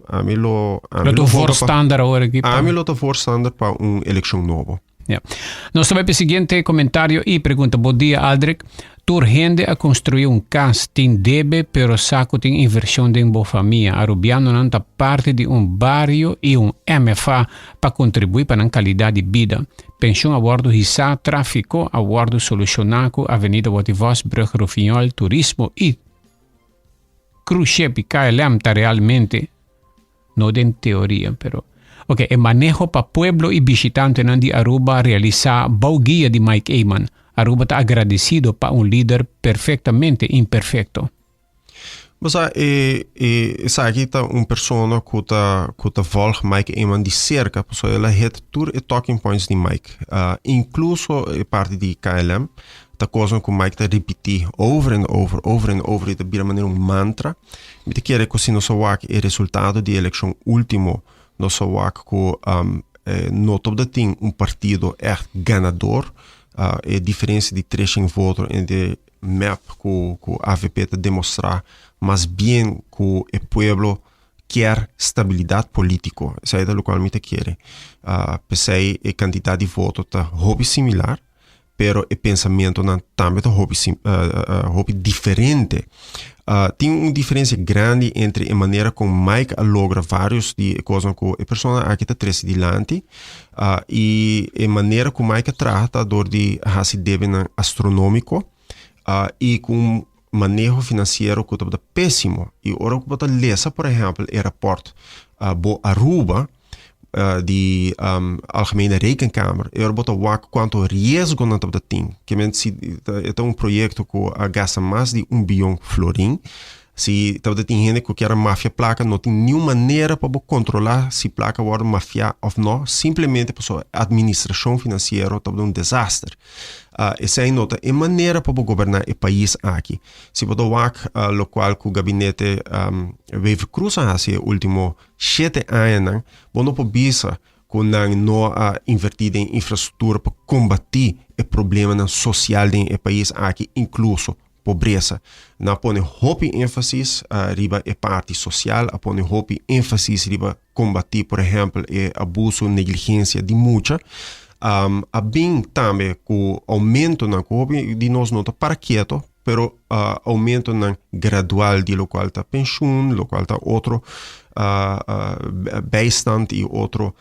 ami lo ami lo ta voorstander awor aki pa ami lo ta voorstander pa un elekshon nobo. Ja. Nos ta bai pa e siguiente comentario y pregunta. Bon dia Aldrich. Tur hende a construi un cas, tin debe pero sa cu tin inversion den bo famia. Arubianonan ta parti di un bario y un MFA pa contribui pa nan calidad di bida. Pension a wordo hisa, trafico a wordo soluciona cu Avenida Watty Vos, Brug Rufiñol, turismo y cruise ship y KLM ta realmente No den teoria, pero. Ok, e maneho pa pueblo y bishitantenan di Aruba realisa bou guia di Mike Eman. Aruba ta agradecido pa un lider perfectamente imperfecto. Bo sa, e, e, esaki ta un persona ku ta, ku ta volg Mike Eman di serka, pasobra el a hit tur e talking points di Mike, uh, inkluso e parti di KLM, ta kosnan ku Mike ta ripití over en over, over en over, i ta bira manera un mantra. Mi ta kere ku si nos a wak e resultado di elekshon último, nos a wak ku no tabata tin un partido ègt ganador. E diferensia di treshen voto entre mep ku ku avp ta demostrá mas bien ku e pueblo kier stabilidat polítiko. Esei ta lokual mi ta kere. P'esei e kantidat di voto ta hopi similar. pero e pensamentonan tambe ta hopi hopi diferente. Tin un diferencia grandi entre e manera con Mike a logra varios di e cosnan cu e persona aki ta trece dilanti y e manera cu Mike a traha ta door di haci debenan astronomico y cu un maneho financiero cu tabata pesimo. Y ora cu bo ta lesa por ehempel e rapport Bo Aruba, di Algemene Rekenkamer, e ora bo ta wak kuantu riesgo nan tabata tin. Ke men si e ta un proyekto ku a gasta mas di un biyon florin, si tabata tin hende ku kier a mafia plaka, no tin niun manera pa bo kontrolá si plaka wòrdu mafiá òf nò, simplemente pasobra administrashon finansiero tabata un desaster. Esei no ta e manera pa bo goberná e pais aki. Si bo ta wak lokual ku gabinete Wever-Croes a hasi e último Shete añanan, bo no por bisa ku nan no a invertí den infrastruktura pa kombatí e problemanan sosial den e pais aki, inkluso pobresa. Nan a pone hopi énfasis riba e parti sosial, a pone hopi énfasis riba kombatí, por ehèmpel, e abuso, negligensia di mucha. A bin tambe ku oumentonan ku hopi di nos no ta para keto, pero aumentonan gradual di locual ta pensioen, locual ta otro bijstand y otro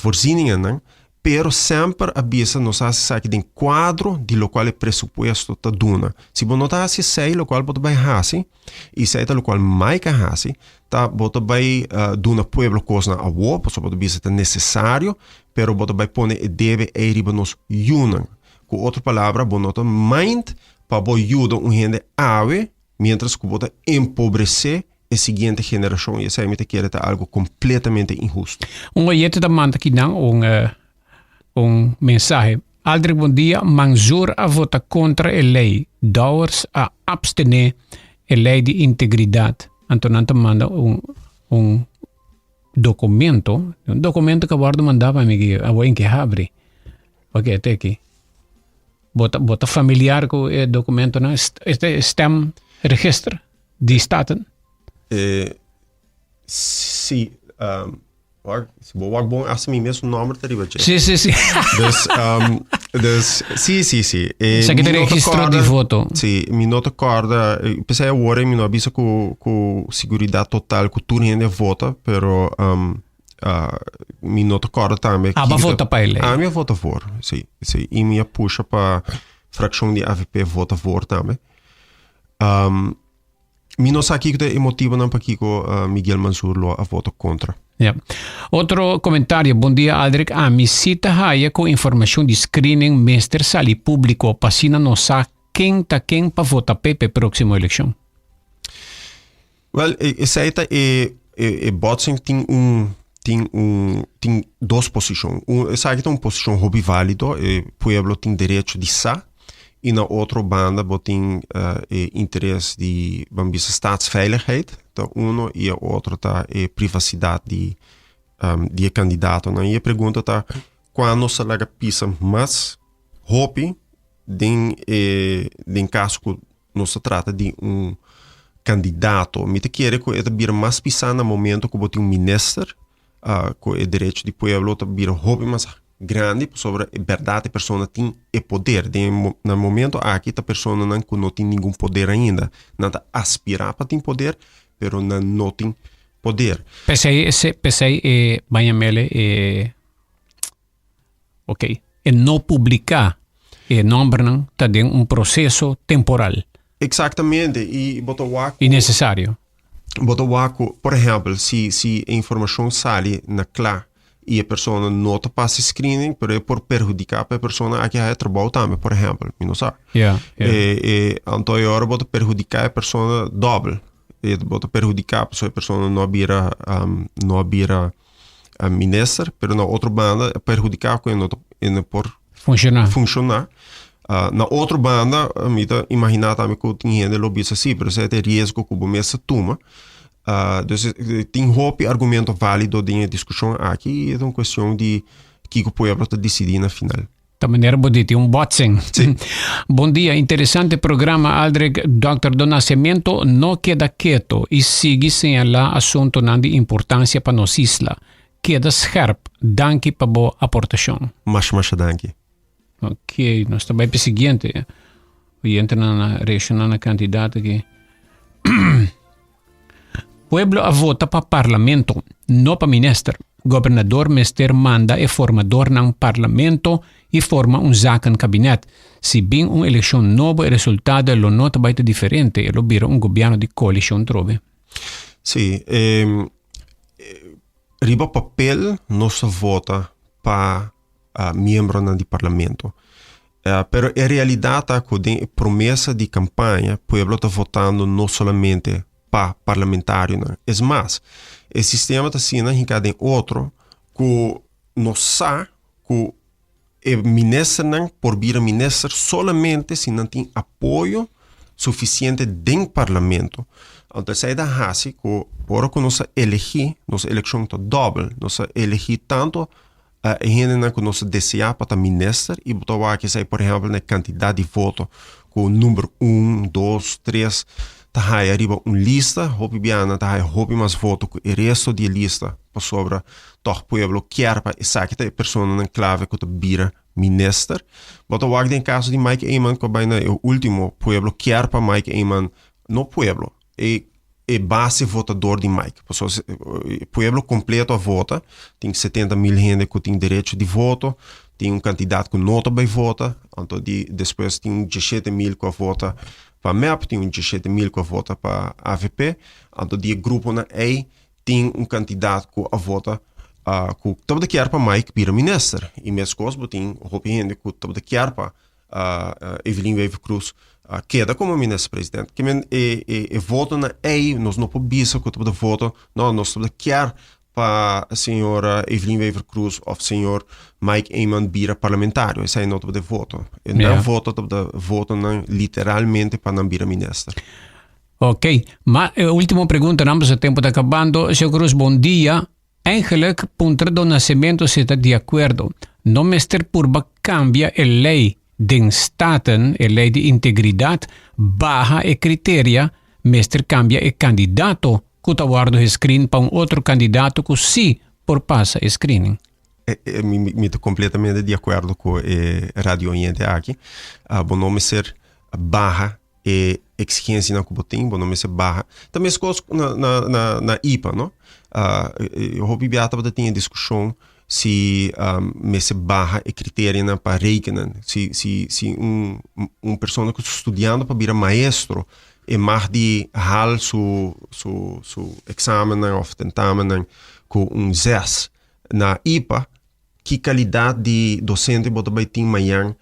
voorzieningennan, pero semper a bisa nos a haci esaki den cuadro di locual e presupuesto ta duna. Si bo no ta haci esey, locual bo ta bay haci, y esey ta locual Mike a haci, ta bo ta bay duna pueblo cosnan awor, pasobra bo ta bisa ta necesario, pero bo ta bay pone e debe ey riba nos yunan. Ku otro palabra, bo no ta mind pa bo yuda un hende awe, mientras ku bo ta empobresé e siguiente generashon, i esei mi ta kere ta algu kompletamente inhusto. Un oyente ta manda kinan un un mensahe. Aldrich bon dia, Manzoor a vota kontra e lei, Dowers a abstené e lei di integridat. Anto nan ta manda un un documento, un documento ku a wòrdu mandá pa mi ki awor en ke habri. Ok, te aki. Bo ta, bo ta familiar ku e documentonan? Este stemregister di Staten? Eh, si. Um... Wak, si bo wak bon, hasta mi mes nomber ta riba dje. Sí, sí, sí. Dus, um, dus, sí, sí, sí. Eh, Sa ki mi no ta registro di corda- voto. Sí, mi no ta corda. Pesei awor mi no a bisa ku, ku seguridad total ku tur hende vota, pero um, uh, mi no ta corda tambe. Ah, ba kiko ta- vota pa e ley. Ah, mi a vota voor, sí, sí. I mi a pusha pa fraccion di AVP vota voor tambe. Um, Mi no sa kiko ta e motibonan pakiko Miguel Mansur lo a vota kontra. Ja. Otro comentario, bon dia Aldrich, ami si ta haya cu informacion di screening mester sali publico pa asina nos sa ken ta ken pa vota p'e p'e proximo eleccion. Wel, esei ta e e botsing tin un tin un tin dos posicion. Un esaki ta un posicion hopi valido, e pueblo tin derecho di sa. I na otro banda bo tin e interes di ban bisa staatsveiligheid ta uno i e otro ta e privacidad di di e kandidatonan. I e pregunta ta kua nos ta laga pisa mas hopi den e den kaso ku nos ta trata di un kandidato. Mi ta kere ku e ta bira mas pisá na momento ku bo tin un minister ku e derecho di pueblo ta bira hopi mas grandi pasobra e bèrdat e persona tin e poder. Den na momento aki ta personanan ku no tin ningun poder ainda. Nan ta aspirá pa tin poder, pero nan no tin poder. P'esei p'esei e baña mele e ok e no publiká e nòmbernan ta den un proseso temporal. Eksaktamente i bo ta wak I nesesario. Bo ta wak ku, por ehèmpel, si si e informashon sali na kla i e persona no ta pasa e screening, pero e por perhudiká pa e persona aki haya trabou tambe, por ehèmpel, mi no sa. Ja, ja. E, e, anto e ora bo ta perhudiká e persona dòbel. E bo ta perhudiká pasobra e persona no a bira, no a bira minister, pero na otro banda e perhudiká ku e no ta, e no por Funshoná. funshoná. Na otro banda, mi ta imaginá tambe ku tin hende lo bisa sí, pero esei ta e riesgo ku bo mes ta tuma. Dus tin hopi argumento válido den e diskushon aki i e ta un kuestion di kiko pueblo ta disidí na final. Ta manera bo di tin un botsing. Sí. Bon dia, interesante programa Aldrich. Dòkter Do Nascimento no keda keto i sigui señalá asuntonan di importansia pa nos isla. Keda scherp. Danki pa bo aportashon. Masha masha danki. Ok, nos ta bai pa e siguiente. Oyentenan a reacciona na kandidato aki. Pueblo a vota pa parlamento, no pa minister. Gobernador mester manda e formadornan parlamento y forma un zakenkabinet. Si bin un eleccion nobo e resultado lo no ta bai ta diferente, e lo bira un gobierno di coalicion trobe. Sí, riba papel nos a vota pa miembronan di parlamento. Pero e realidad ta cu den e promesa di campaña pueblo ta votando no solamente pa parlamentarionan. Es mas, e sistema ta asina hinca den otro cu nos sa cu e ministernan por bira minister solamente si nan tin apoyo suficiente den parlamento. Anto esei ta haci cu ora cu nos a elegi, nos eleccion ta dobel. Nos a elegi tanto e hendenan ku nos ta deseá pa ta minister i bo ta wak esei por ehèmpel na e kantidat di voto ku number un, dos, tres ta haya riba un lista, hopi biaha nan ta haya hopi mas voto ku e resto di e lista pasobra tòg pueblo kier pa esaki ta e personanan klave ku ta bira minister. Bo ta wak den kaso di Mike Eman ku a bai na e ultimo pueblo kier pa Mike Eman, no pueblo, e e base votador di Mike. Pasobra e pueblo completo a vota, tin 70 mil hende cu tin derecho di voto, tin un cantidad cu no ta bay vota, anto di despues tin un 17 mil cu a vota pa MEP, tin un 17 mil cu a vota pa AVP, anto di e gruponan ey tin un cantidad cu a vota uh, cu tabata kier pa Mike bira minister. Y mescos bo tin hopi hende cu tabata kier pa Evelyn Wever-Croes keda komo minister president. Ke men e e e votonan ei nos no por bisa ku tabata voto no nos tabata kier pa señora Evelyn Wever-Croes of señor Mike Eman bira parlamentario. Esei no tabata e voto. E nan yeah. voto tabata votonan literalmente pa nan bira minister. Ok, ma e ultimo pregunta, nan pasobra tempo ta kabando. Señor Cruz, bon dia. Eigenlijk puntra do Nascimento si ta di akuerdo. No mester purba kambia e lei den Staten, e lei di integridat, baha e kriteria, mester kambia e kandidato ku ta wòrdu gescreen pa un otro kandidato ku si. por pasa e screening. Mi ta completamente di acuerdo cu e radio oyente aki. Bo no mester baha e exigencianan cu bo tin, bo no mester baha. Ta mescos na IPA, no? Hopi bia tabata tin e discusion si mester baha e criterianan pa rekenen. Si un persona cu ta studiando pa bira maestro e mag di haal su examennan of tentamennan cu un zes na IPA, ki calidad di docente bo ta bay tin mañan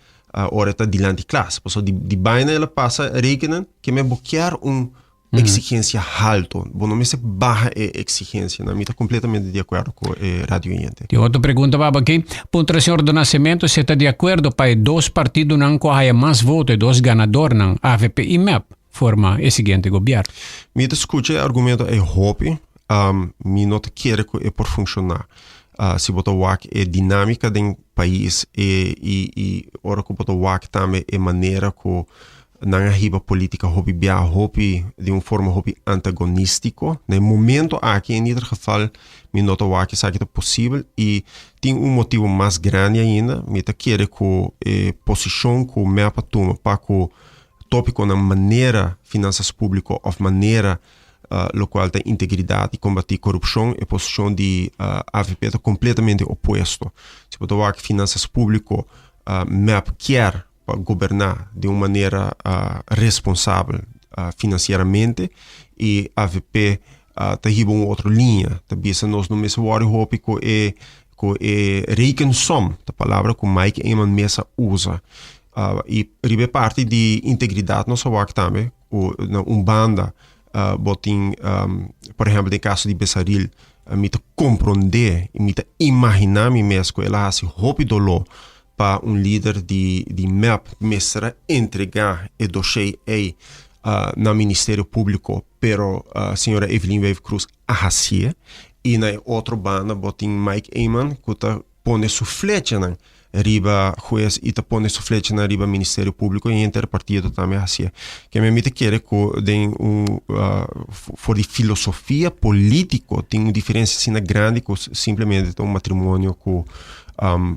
ora e ta dilanti klas? Pasobra di baina el a pasa rekenen ke men bo kier un exigencia halto. Bo no mester baha e exigencianan. Mi ta completamente di acuerdo cu e radio oyente. Tin otro pregunta baba aki. Puntra señor Do Nascimento si e ta di acuerdo pa e dos partidonan cu a haya mas voto, e dos ganadornan, avp y mep, forma e siguiente gobierno. Mi ta scucha e argumento ey hopi. Mi no ta kere cu e por funciona. Si bo ta wak e dinamica den pais e y ora cu bo ta wak tambe e manera cu Nan a hiba politica hopi bia hopi di un forma hopi antagonistico. Na e momento aki in ieder geval mi no ta wak esaki ta posibel y tin un motibo mas grandi ainda, mi ta kere cu e posicion cu mep a tuma pa cu topiconan manera finanzas publico of manera locual ta integridad y combati corupcion, e posicion di avp ta completamente opuesto. Si bo ta wak finanzas publico mep kier pa goberná di un manera responsabel finansieramente i avp ta hiba un otro liña, ta bisa nos no mester wòrdu hopi ku e ku e rekensom, ta palabra ku Mike Eman mes a usa. I riba e parti di integridat nos a wak tambe ku na un banda bo tin por ehèmpel den kaso di Besaril mi ta komprondé i mi ta imaginá mi mes ku el a hasi hopi doló Pa un lider di di mep mester a entrega e doshé ei na Ministerio Públiko, pero señora Evelyn Wever-Croes a hasié. I na e otro banda bo tin Mike Eman ku ta pone su flechanan riba hues i ta pone su flechanan riba Ministerio Públiko i henter partido tambe a hasié. Ke mi ta kere ku den un for di filosofia polítiko tin un diferensia asina grandi ku simplemente ta un matrimonio ku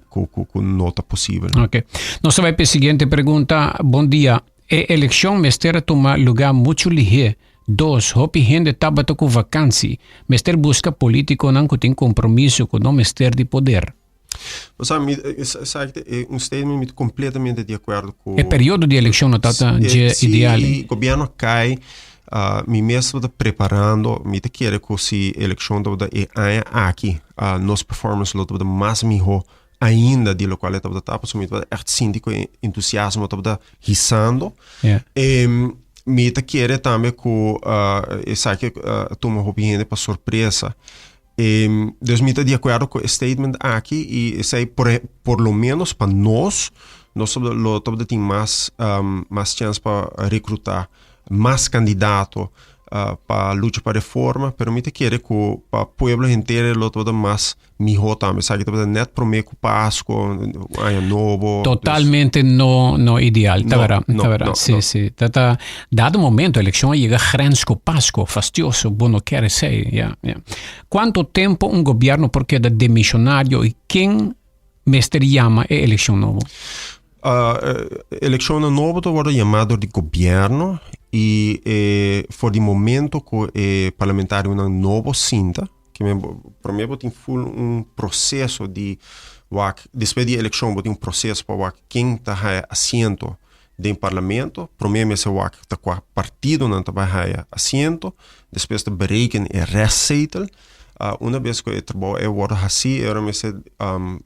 ku ku ku no ta posibel. Ok. Nos ta bai pa e siguiente pregunta. Bon dia. E elekshon mester a tuma lugá muchu lihé. Dos, hopi hende tabata ku vakansi. Mester buska polítikonan ku tin kompromiso ku no mester di poder. Bo sa, mi, esaki ta un statement mi ta kompletamente di akuerdo ku. E periodo di elekshon no tabata dje ideal. Si gobièrnu a kai, mi mes tabata preparando, mi ta kere ku si elekshon tabata e aña aki, nos performance lo tabata mas mihó ainda di lokual e tabata ta, pasobra mi tabata ègt sinti ku e entusiasmo tabata hisando. Mi ta kere tambe ku esaki a tuma hopi hende pa sorpresa. Dus mi ta di akuerdo ku e statement aki i esei por por lo menos pa nos, nos lo tabata tin mas mas chèns pa rekrutá mas kandidato pa lucha pa reforma, pero mi ta kere ku pa pueblo henter lo tabata mas mihó tambe. Esaki tabata nèt promé ku Pasko, aña nobo. Totalmente no no ideal, ta bèrdat, ta bèrdat. Si, si. Ta ta dado momento elekshon a yega grens ku Pasko, fastioso, bo no kier esei, ya, ya. Kuantu tempu un gobièrnu por keda demishonario i ken mester yama e elekshon nobo? Elekshonnan nobo ta wòrdu yamá dor di gobièrnu i e for di momento ku e parlamentarionan nobo sinta, ke men promé bo tin ful un proseso di wak, despues di elekshon bo tin un proseso pa wak ken ta haya asiento den parlamento, promé mester wak ta kua partidonan ta bai haya asiento, despues ta bereken e restzetel. Una bes ku e trabou ei wòrdu hasí, e ora mester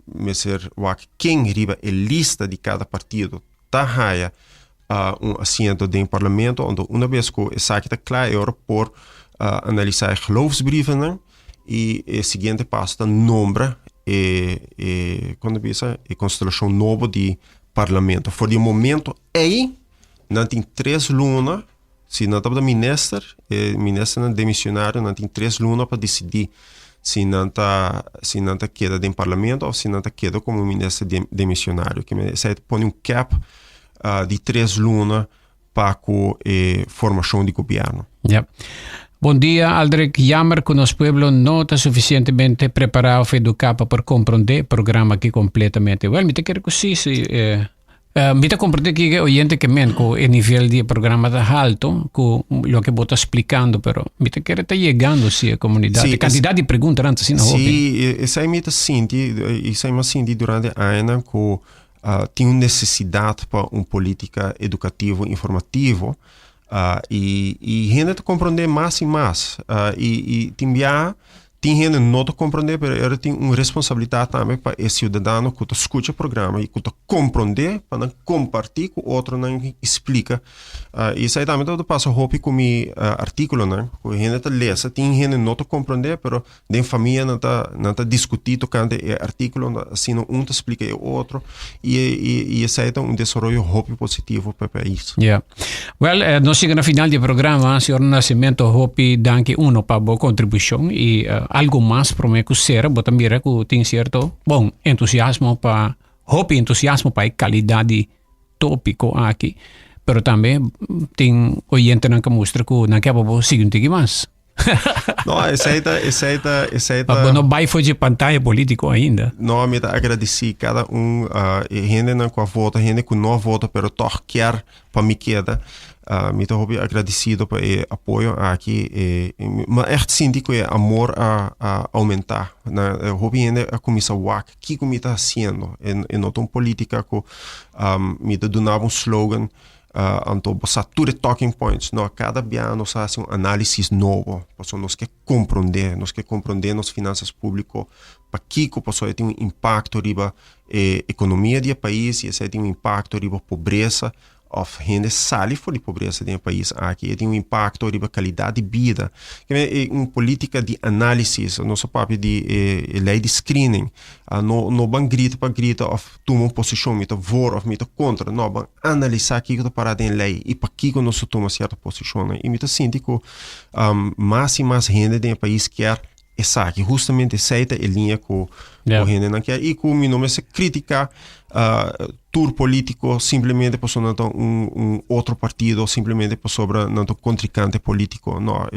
mester wak ken riba e lista di kada partido ta haya un asiento den parlamento. Anto una bes ku esaki ta kla, e ora por analisá e geloofsbrievennan i e siguiente paso ta nombra e e kon ta bisa e konstelashon nobo di parlamento. For di e momento ei nan tin tres luna. Si nan tabata minister, e ministernan demisionario nan tin tres luna pa disidí si nan ta si nan ta keda den parlamento òf si nan ta keda komo minister demisionario. Ke men esei ta pone un kèp di tres luna pa ku e formashon di gobièrnu. Ya. Bon dia, Aldrich. Jammer ku nos pueblo no ta sufisientemente prepará of eduká pa por komprondé e programa aki kompletamente. Wel, mi ta kere ku sí, sí. Eh, eh, mi ta komprondé ki e oyente ke men ku e nivel di e programa ta halto, ku loke bo ta splikando, pero mi ta kere ta yegando sí e komunidat. Sí, E kantidat di preguntanan ta asina hopi. Sí, esei mi ta sinti, esei mi a sinti durante añanan ku uh, tin un nesesidat pa un polítika edukativo informativo. Uh, i, i hende ta komprondé mas i mas. Uh, i, i tin bia, tin hende no ta komprondé, pero er tin un responsabilidat tambe pa e siudadano ku ta skucha programa i ku ta komprondé pa nan kompartí ku otronan i splika. Uh, i esei tambe ta pasa hopi ku mi uh, artíkulonan, ku hende ta lesa, tin hende no ta komprondé, pero Den famia nan ta nan ta diskutí tokante e artíkulo, asina un ta splika e otro i i i esei ta un desaroyo hopi positivo pa e pais. Ja. Wel, eh, nos yega na final di e programa, señor Nascimento, hopi danki uno pa bo kontribushon i eh, algo mas promé ku sera, bo ta mira ku tin sierto, bon, entusiasmo pa, hopi entusiasmo pa e kalidat di tópiko aki, pero tambe tin oyentenan ku mustra ku nan ke pa bo sigui un tiki mas. No, esei ta, esei ta, esei ta. Pa bo no bai for dje pantaya politico ainda. No, mi ta agradeci cada un uh, e hendenan cu a vota, hende cu no a vota pero toch kier pa mi keda. Uh, mi ta hopi agradecido pa e apoyo aki. E, e, mi a echt sinti cu e amor a, a aumenta. Na, eh, hopi hende a cuminsa wak kico mi ta haciendo. E, e no ta un politica cu um, mi ta dunaba un slogan Anto bo sa tur e talking points. No, kada bia nos a hasi un análisis nobo, pasobra nos ke komprondé, nos ke komprondé nos finansas públiko, pakiko, pasobra e tin un impakto riba e ekonomia di e pais i esei tin un impakto riba pobresa òf hende sali for di pobresa den e pais aki, e tin un impakto riba kalidat di bida. E un polítika di análisis, nos a papia di e lei di screening, no no ban grita pa grita òf tuma un posishon, mi ta voor òf mi ta kontra, no, ban analisá kiko ta pará den lei i pakiko nos ta tuma sierto posishonnan. I mi ta sinti ku mas i mas hende den e pais kier esaki. Hustamente esei ta e liña ku ku hendenan kier i ku mi no mester kritiká tur polítiko simplemente pasobra nan ta un un otro partido, simplemente pasobra nan ta un kontrinkante polítiko. No,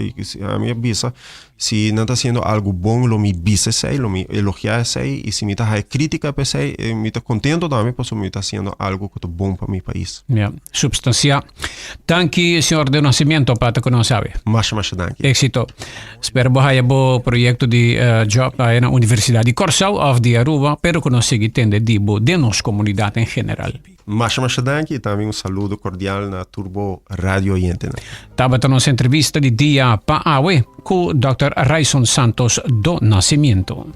ami a bisa Si nan ta hasiendo algu bon lo mi bisa esei, lo mi elogiá esei i si mi ta haya krítika pa esei mi ta kontento tambe pasobra mi ta hasiendo algu ku ta bon pa mi pais. Ya, supstansiá. Danki señor De Nascimento pa ta ku nos awe. Masha masha danki. Éxito. Spero bo haya bo proyekto di job aya na Universidat di Kòrsou òf di Aruba, pero ku nos sigui tende di bo den nos komunidat en general. Masha masha danki y tambe un saludo cordial na tur bo radio oyentenan. Tabata nos entrevista di dia pa awe cu Dòkter Ryson Santos do Nascimento.